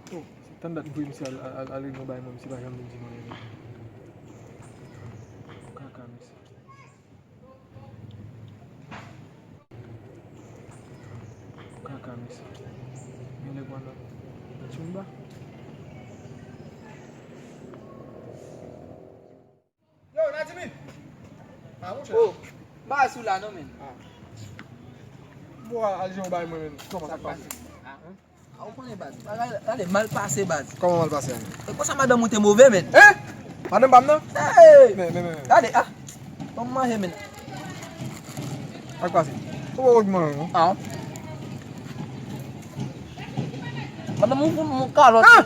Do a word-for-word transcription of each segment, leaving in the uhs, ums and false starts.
Oh, se tann dat m voye misye al, al, al, al regle yon bagay mwen, misye pa janm vin di m anyen menm. Kaka, mesye. Kaka, mesye. Gen nèg w ap nan tchoumba. Yo, Nadimi! Ah, monchè. Oh, m pa sou la non, men. Ah. Bon, al jere yon bagay mwen, men. Kòman sa k pase? Ah, hein? Ah, ou konnen baz. Bagay la, gade, mal pase baz. Kòman mal pase, an? E konsa madanm ou te move, men. Hein? Madanm pa m nan? Hey! Men, men, men, men. Gade, ah. Ban m manje, men. Sa k pase? Ou poko ki manje, non? Ah. Madanm ou fout mwen kalòt. Ah!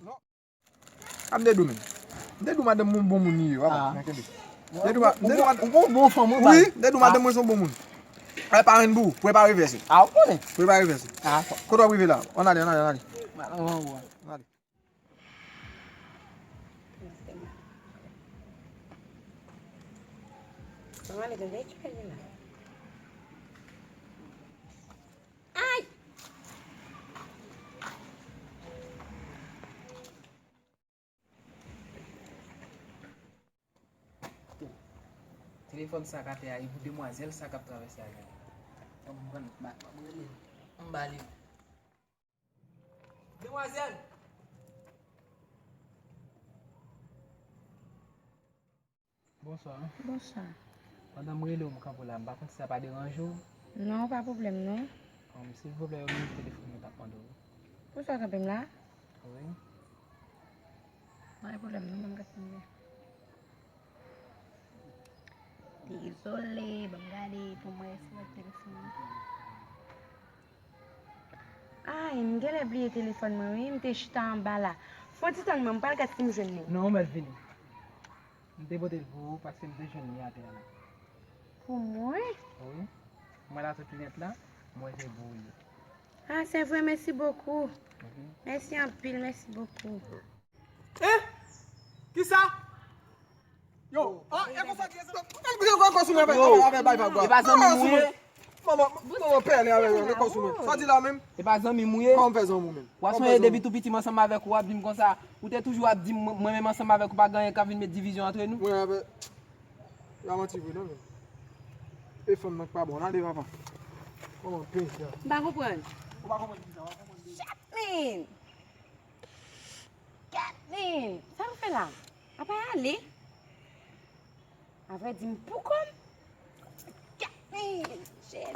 Non. A m te di w menm. M te di w madanm mwen bon moun li ye, w ap nan kenbe. M te di w ma-, m te di w mad-, ou bon, bon fanm, wi, baz. Wi, m te di w madanm mwen se yon bon moun. Ay, parenn pou ou, prepare vès ou. Ah, ou konnen. Prepare vès ou. Ah, fò. Kote w ap rive la? Ann ale, ann ale, ann ale. Ann ale. Ay! Telefòn sa k atè a, e pou demwazèl sa k ap travèse avè l. Ban m pran, ban m rele l. Ban m ba li. Demwazèl! Bonswa. Bonswa. Pandan m rele w, m kanpe w la, m pa konn si sa pa deranje w. Non, pa pwoblèm, non. Bon, silvouplè, yo mete telefòn mwen, t ap mande w. Poukisa w kanpe m la? Wi. Pa gen pwoblèm, non, ban m gade sa m gen. Dezole, ban m gade pou m wè si w ap telefòn. Ay, m genlè bliye telefòn mwen, wi. M te chita anba la. Fon ti tann mwen, m pral gad si m jwenn li. Non, ou mèt vini. M te pote l pou ou paske m te jwenn li atè a la. Pou mwen? Wi. M wè l atè ki nèt la, m wè se pou ou li ye. Ah, c'est vrai, merci beaucoup. Ok. Mèsi anpil, mèsi bokou. Hein? Kisa? Yo, ah, e konsa ki ye sa? Ou fè l brile kò sou mwen avè, avè bay pa gwa. E pa zanmi m ou ye? Manman, manman pèlen avè yo, kò sou mwen. Sa di la menm? E pa zanmi m ou ye? Kòman m fè zanmi w menm? W ap sonje depi tou piti m ansanm avèk ou, w ap di m konsa, ou te toujou ap di m mwen menm ansanm avèk ou pa gen anyen k ap vin met divizyon antre nou. Mwen avè, yo a manti vre non menm. E fanm nan k pa bon, ale papa. Kòman penyen sa? M pa konprann. Ou pa konprann kisa, w ap konprann demen. Kathleen! Sa w fè la? Apa ale? Avrèdi, m pou kò m. Kathleen! Shit!